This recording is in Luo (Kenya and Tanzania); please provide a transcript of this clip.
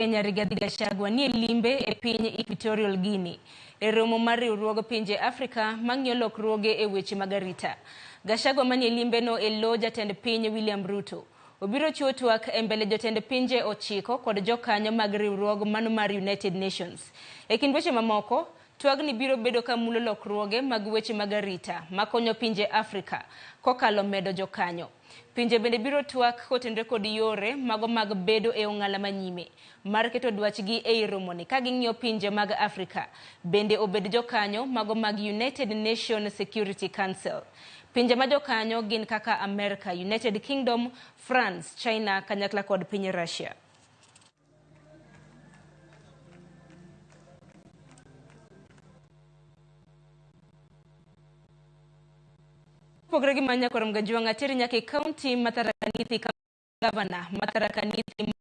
Kenya Rigathi Gachagua nie limbe e piny Equatorial Guinea e romo mar riwruog pinje Afrika mang'iyo lokruoge e weche mag arita. Gachagua manie limbeno e lo jatend piny William Ruto. Obiro chiwo twak e mbele jotend pinje ochiko kod jokanyo mag riwruog mano mar United Nations. E kind weche mamoko, twagni biro bedo ka mulo lokruoge mag weche mag arita makonyo pinje Afrika kokalo medo jokanyo. Pinje bende biro twak kotenore kod yore mago mag bedo e ong'ala manyime mar keto dwachgi ei romoni ka ging'iyo pinje mag Afrika bende obed jokanyo mago mag United Nations Security Council. Pinje ma jokanyo gin kaka Amerka, United Kingdom, France, China kanyakla kod piny Russia. Pogre gi manya korom gajwang' ateri nyaka e kaunti ma Tharaka Nithi ka gavana ma Tharaka Nithi.